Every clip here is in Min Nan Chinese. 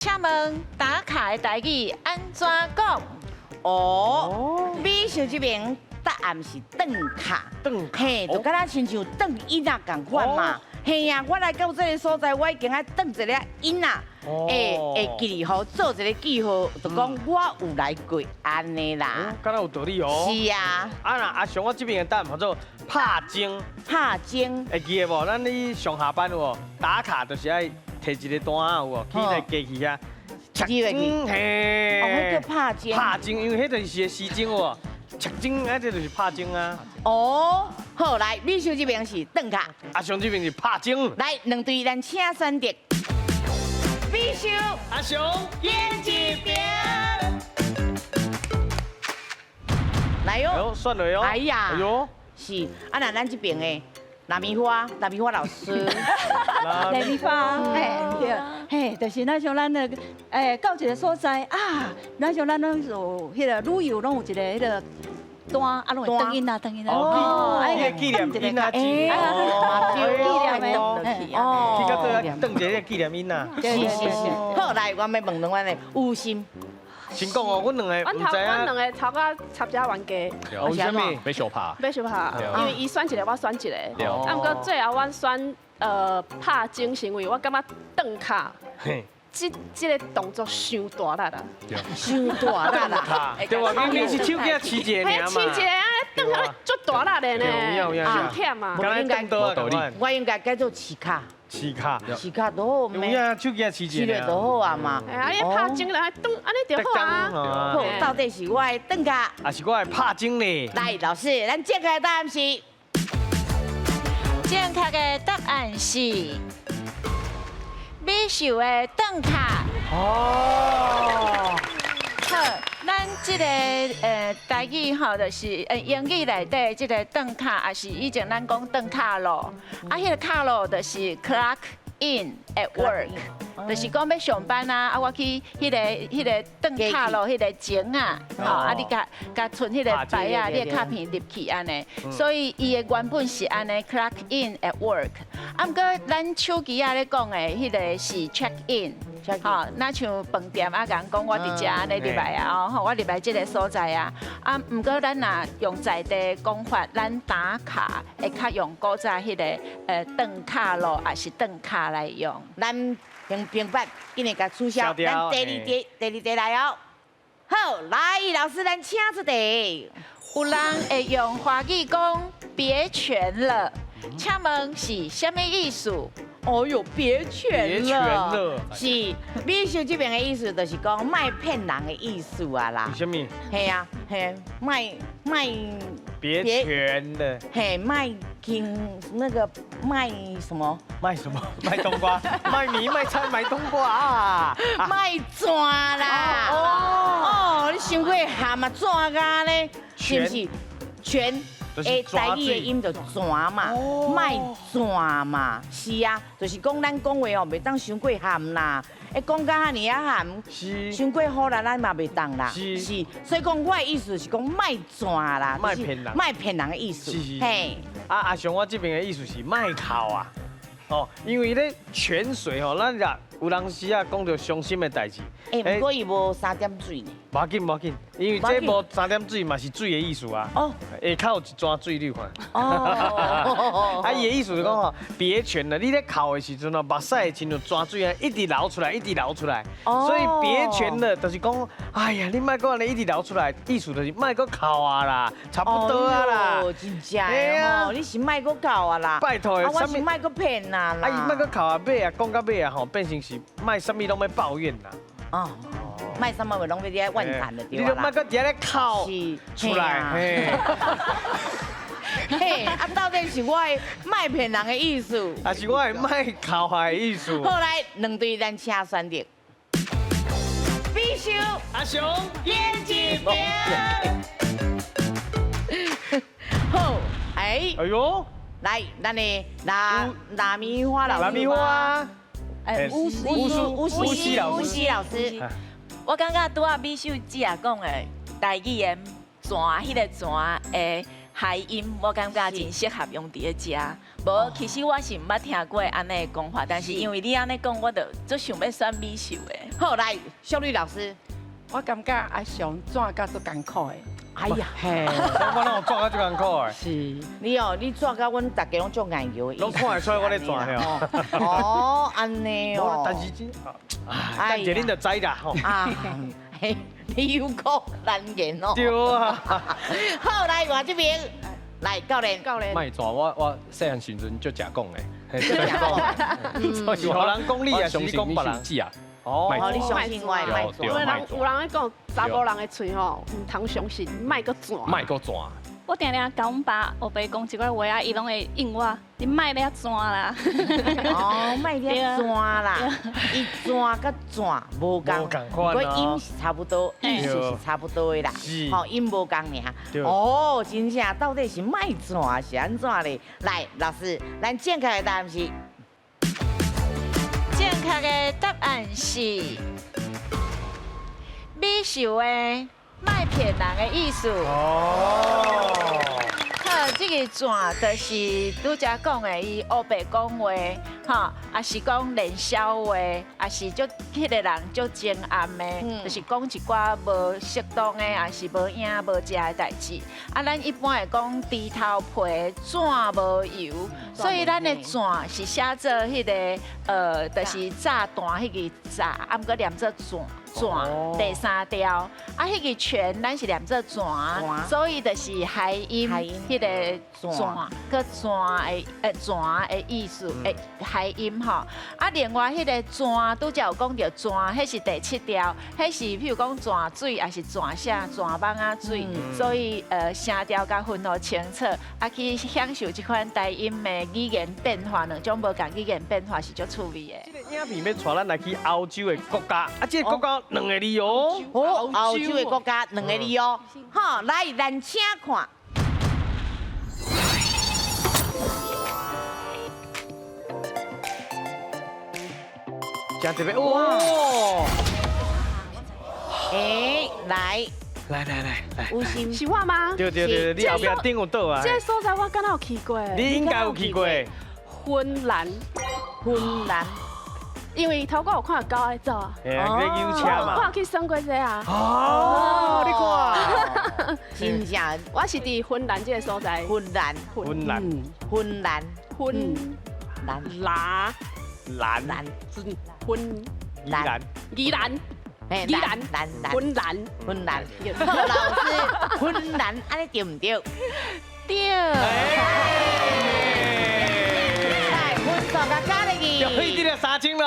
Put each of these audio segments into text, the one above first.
請問打卡的台語按怎講？哦，美秀這邊答案是轉卡，轉卡。嘿，就敢若親像轉印仔仝款嘛。嘿呀，我來到這个所在，我已經愛轉一个印仔，會記號做一个記號，就講我有來過按呢啦。敢若有道理哦。是啊。啊那阿雄，我這邊的答案叫做拍鐘。拍鐘。會記得無？咱你上下班有無？打卡就是愛提一个單仔有無？去那機器遐。入去。嘿。哦，彼叫拍鐘。拍鐘，因為彼就是個時鐘有無？切鐘，啊，這就是拍鐘啊。哦，好，來，美秀這邊是轉卡。阿雄這邊是拍鐘。來，兩隊咱請選擇。美秀，阿雄，演一邊。來喲，選落喲。哎呀，哎喲，是，啊，那咱這邊的納米花，納米花老師。納米花，嘿，對，嘿，就是咱像咱的，到一个所在啊，咱像咱攏有彼个旅遊，攏有一个彼个單，啊，攏會轉印啊，轉印啊，哦，彼個紀念印仔紙，哦，紀念的，哦，去到倒轉一个紀念印啊。是是是，好，來，我欲問兩位的有心。先講哦，阮兩个毋知影。阮兩个頭殼差遮冤家。為啥物？欲相拍。欲相拍，因為伊選一个，我選一个。啊，毋過最後阮選拍鐘是因為我感覺轉卡，這个動作傷大力啦。傷大力啦。對啊，明明是手機飼一个爾嘛。飼一个啊，轉卡足大力的呢，傷忝啊。我應該我應該改做飼卡。飼卡，飼卡都好咩？手機飼一个就好啊嘛。哎，啊，你拍鐘來轉，按呢就好啊。好，到底是我的轉卡，還是我的拍鐘呢？來，老師，咱正確的答案是，正確的答案是美秀的轉卡。哦。好，咱這个台語吼，就是英語內底這个轉卡，也是以前咱講轉卡咯。啊，彼个卡咯，就是 clock in at work，就是講欲上班啊，啊，我去彼个轉卡咯，彼个鐘啊，吼，啊，你共共賰彼个牌仔，你的卡片入去按呢。所以伊的原本是按呢 clock in at work。啊，毋過咱手機仔咧講的，彼个是 check in。吼，若像飯店啊，共人講我佇遮按呢入來啊，吼，我入來這个所在啊。啊，毋過咱若用在地講法，咱打卡會較用古早彼个轉卡咯，抑是轉卡來用。咱平平板今日共取消，咱第二題，第二題來哦。好，來，老師，咱請出題。有人會用華語講別拳了，請問是啥物意思？哦喲，別拳了，是美秀這邊的意思，就是講莫騙人的意思啊啦。啥物？嘿啊，嘿，莫莫別拳的。嘿，莫聽那個賣什麼？賣什麼？賣冬瓜？賣米？賣菜？賣冬瓜啊？莫紙啦！哦哦，你傷過鹹啊，紙仔呢？是毋是？拳。欸，台語的音就泉嘛，莫紙嘛，是啊，就是講咱講話哦，袂當傷過鹹啦，欸，講甲遐爾仔鹹，傷過火辣，咱嘛袂當啦，是，所以講我的意思是講莫紙啦，莫騙人，莫騙人的意思，嘿。啊，阿雄，我這邊的意思是莫哭啊，哦，因為咧泉水吼，咱若有當時啊講著傷心的代誌。欸，毋過伊無三點水呢。無要緊，無要緊，因為這無三點水嘛是水的意思啊。哦。下跤有一泉水，你有看。哦。啊，伊的意思是講吼，別拳了，你咧哭的時陣哦，目屎會親像泉水啊，一直流出來，一直流出來。哦。所以別拳了，就是講，哎呀，你莫閣按呢一直流出來，意思就是莫閣哭啊啦，差不多啊啦。哦，真正的吼，你是莫閣哭啊啦。拜託的，啊，我是莫閣騙啊啦。啊，伊莫閣哭啊，尾啊，講到尾啊吼，變成是莫啥物攏欲抱怨啦。哦，莫啥物話攏欲佇遐怨嘆就對啦。你都莫閣佇遐咧哭出來。嘿，啊，到底是我的莫騙人的意思，還是我的莫哭的意思？好，來，兩隊咱請選擇。美秀，阿雄，演一邊。好，哎，哎喲，來，咱的納納米花老師，納米花。哎，烏烏烏烏西老師，老師，我感覺拄仔美秀姐講的台語的泉，彼个泉的諧音，我感覺真適合用佇咧遮。無，其實我是毋捌聽過按呢的講法，但是因為你按呢講，我就足想欲選米秀的。好，來，淑女老師，我感覺阿雄轉甲足艱苦的。哎呀，嘿，我哪有轉甲足艱苦的？是，你哦，你轉甲阮大家攏足硬搖的。攏看會出來我咧轉的哦。哦，按呢哦。但是真，哎，等下恁就知啦吼。啊，嘿，你有苦難言哦。對啊。好，來我這邊，來教練。教練。莫轉，我細漢時陣足常講的。足常講。所以予人講你，也是你講別人。啊。哦，你相信我的，有人有人咧講，查某人的喙吼，毋通相信，莫閣轉。莫閣轉。我定定共阮爸烏白講一寡話啊，伊攏會應我，你莫咧轉啦。哦，莫咧轉啦，伊轉佮轉無仝，不過音是差不多，意思是差不多的啦。吼，音無仝爾。哦，真正到底是莫轉是按怎咧？來，老師，咱正確的答案是。正確的答案是米秀的莫騙人的意思。哦，好，這个轉就是拄才講的，伊烏白講話，吼，也是講冷笑話，也是足彼个人足精暗的，就是講一寡無適當的，也是無影無食的代誌。啊，咱一般會講豬頭皮轉無油，所以咱的轉是寫做彼个，就是炸彈彼个炸，啊，毋過念做轉。轉第三調，啊，彼个泉咱是念做泉，所以就是諧音，彼个轉閣轉的泉的意思，諧音吼。啊，另外彼个泉拄才有講著泉，彼是第七調，彼是譬如講泉水，抑是泉啥泉蠓仔水，所以聲調共分予清楚，啊去享受這款台音的語言變化，兩種無仝語言變化是足趣味的。這个影片欲帶咱來去歐洲的國家，啊，這个國家兩个字哦。哦，歐洲的國家兩個字哦。好，來，咱請看。真特別哇！哎，來，來來來來，有心是我嗎？對對對，你後壁頂有倒啊。這个所在我敢若有去過。你應該有去過。芬蘭，芬蘭。因為頭拄有看到狗愛走啊，你有車嘛？我有去耍過這啊。哦，你看，真正，我是佇芬蘭這个所在。芬蘭，芬蘭，芬蘭，芬蘭，蘭，蘭，蘭，芬蘭，宜蘭，宜蘭，芬蘭，芬蘭。老師，芬蘭，按呢對毋對？對。來，分數共加入去。就去這个3000咯。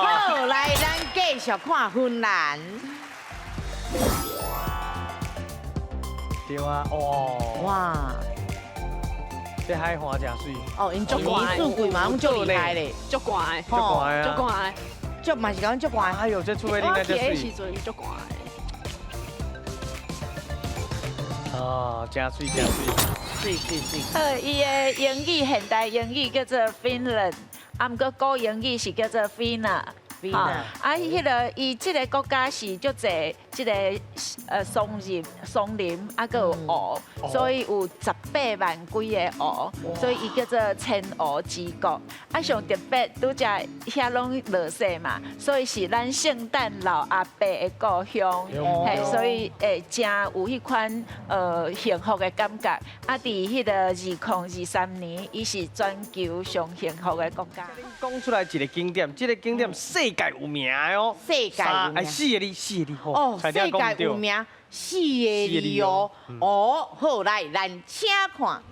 好，來，咱繼續看芬蘭。對啊，哇！哇！這海岸真媠。哦，𪜶足寒，四季嘛，攏足厲害咧，足寒，足寒啊，足寒，足嘛是講足寒。哎呦，這厝內應該真媠。我去的時陣足寒。啊，真媠，真媠。媠媠媠。好，伊的英語現代英語叫做 Finland，啊，毋過古英語是叫做 Finna。啊，彼个伊這个國家是足濟這个松林、松林，啊，閣有湖，所以有18萬幾个湖，所以伊叫做千湖之國。啊，上特別拄才遐攏落雪嘛，所以是咱聖誕老阿伯的故鄉，嘿，所以會真有彼款幸福的感覺。啊，佇彼个2023年，伊是全球上幸福的國家。講出來一個景點，這个景點世界有名的哦，世界有名，四个字，四个字哦，世界有名，四个字哦，哦，好，來，咱請看。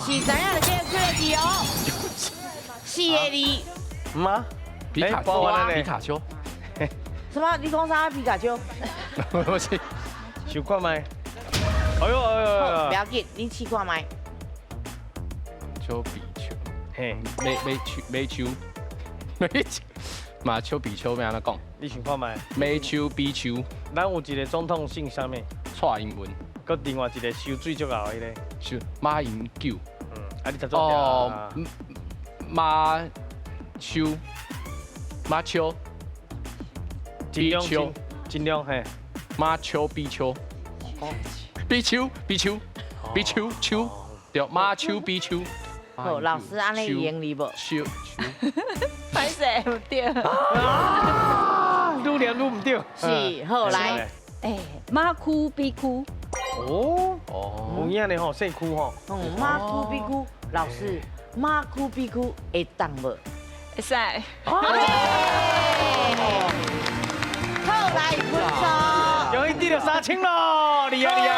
是知影就叫出来字哦，四个字。吗？皮卡丘，皮卡丘。什麼？你講啥？皮卡丘？不是，試看覓。哎呦哎呦！不要緊，你試看覓。丘比丘，嘿，沒沒丘沒丘，沒丘，馬丘比丘欲按怎講？你想看覓？馬丘比丘。咱有一個總統姓啥物？蔡英文。閣另外一個收水足𠢕彼個。收馬英九。嗯，啊你讀做哦，馬丘，馬丘，比丘，盡量嘿。馬丘比丘，比丘比丘比丘丘，對，馬丘比丘。好，老師按呢用你無？丘丘，歹勢毋對。愈念愈毋對。是，好來。哎，馬丘比丘。哦哦，有影呢吼，姓區吼。嗯，馬丘比丘，老師，馬丘比丘會當無？會使。好，來分數。恭喜得著3000咯，厲害厲害。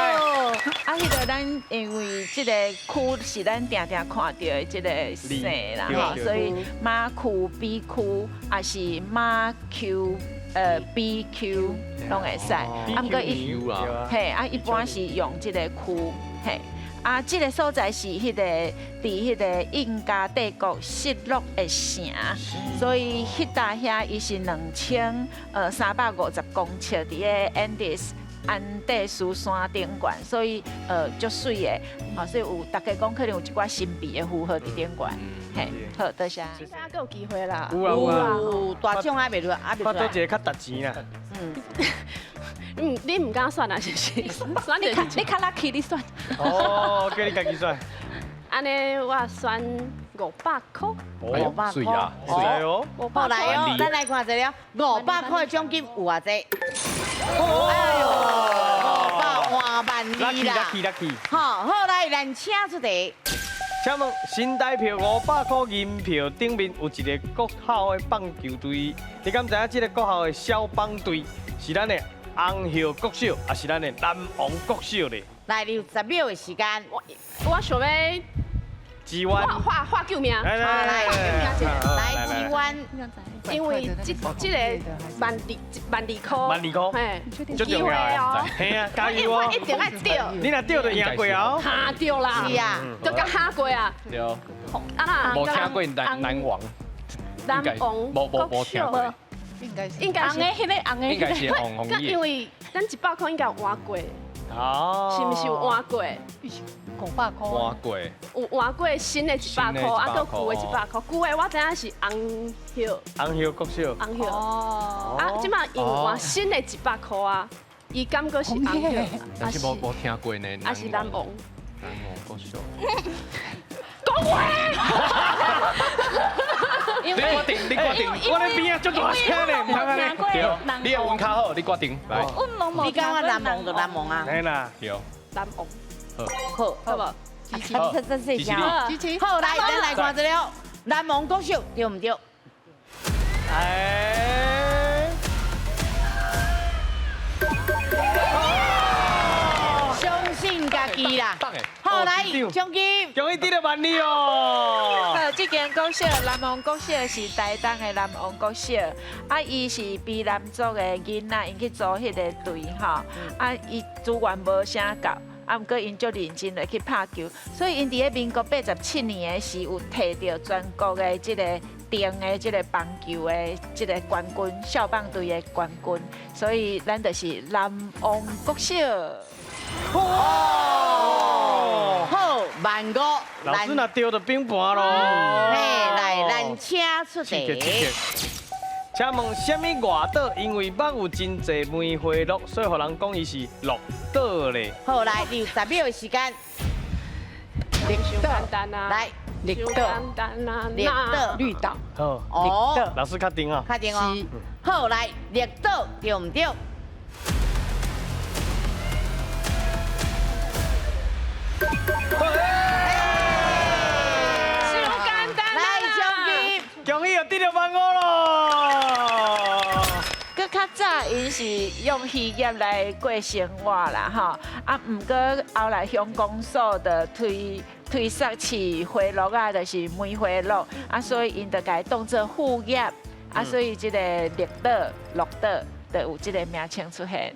啊，彼个咱因為這个區是咱定定看著的這个姓啦，吼，所以馬丘比丘也是馬丘比丘攏會使。啊，毋過一嘿，啊一般是用這个區，嘿。啊，這个所在是彼个佇彼个印加帝國失落的城，所以彼搭遐伊是2350公尺佇个 Andes 安第斯山頂懸，所以足媠的，吼，所以有大家講可能有一寡神秘的符號佇頂懸，嘿，好，多謝。現在閣有機會啦。有啊有啊，有大獎還袂落，還袂看佗一個較值錢啦。嗯。嗯，你毋敢選啊？是毋是？選你較 lucky，你選。哦，叫你家己選。按呢，我選500箍。500箍。哦，好來哦，咱來看一下，500箍的獎金有偌濟？哎呦，500萬二啦！ lucky，lucky，lucky。好，好來，咱請出題。請問新台票500箍銀票頂面有一个國校的棒球隊，你敢知影這个國校的消防隊是咱的紅葉國小，抑是咱的南王國小咧？來，你有10秒的時間。我想欲支彎，喊喊救命！來來來，來支彎。因為這這个萬二萬二箍，萬二箍，嘿，足重要的，嘿啊，加油哦！一定愛對，你若對就贏過哦。哈對啦，是啊，就佮哈過啊。對。啊無聽過南南王，南王無聽過。應該是應該是紅的，彼个紅的，應該是紅紅因為咱100箍應該有換過。哦，是毋是有換過？ 500箍。換過。有換過新的100箍，啊，閣舊的100箍。舊的我知影是紅葉。紅葉國小。紅葉。哦。啊，這擺因換新的100箍啊，伊感覺是紅葉。但是無聽過呢。啊是南王。南王國小。講話。你決定，你決定，我咧邊仔足大聲咧，毋通按呢。對，你的運較好，你決定。來。你感覺南王就南王啊？嘿啦。對。南王。好，好無？支持，支持。好，來，咱來看一下，南王國小對毋對？哎。相信家己啦。好，來，獎金。恭喜得著萬二哦！好，這間國小南王國小是台東的南王國小，啊，伊是卑南族的囡仔，𪜶去組彼个隊吼，啊，伊資源無啥夠，啊，毋過𪜶足認真來去拍球，所以𪜶佇咧民國87年的時有摕著全國的這个定的這个棒球的這个冠軍，校棒隊的冠軍，所以咱就是南王國小。哦，好，萬五。老師若對就平盤咯。嘿，來，咱請出題。請問啥物外島？因為捌有真濟梅花鹿，所以予人講伊是鹿島咧。好，來，你有10秒的時間。綠島，簡單啊。來，綠島，簡單啊。綠島，綠島。好，哦，老師確定啊？確定哦。好，來，綠島對毋對？簡單來，獎金，恭喜又得著萬五咯！閣較早，𪜶是用漁業來過生活啦，吼。啊，毋過後來鄉公所就推推捒飼花鹿啊，就是梅花鹿，啊，所以𪜶就共伊當做副業，啊，所以這个綠島、鹿島就有這个名稱出現。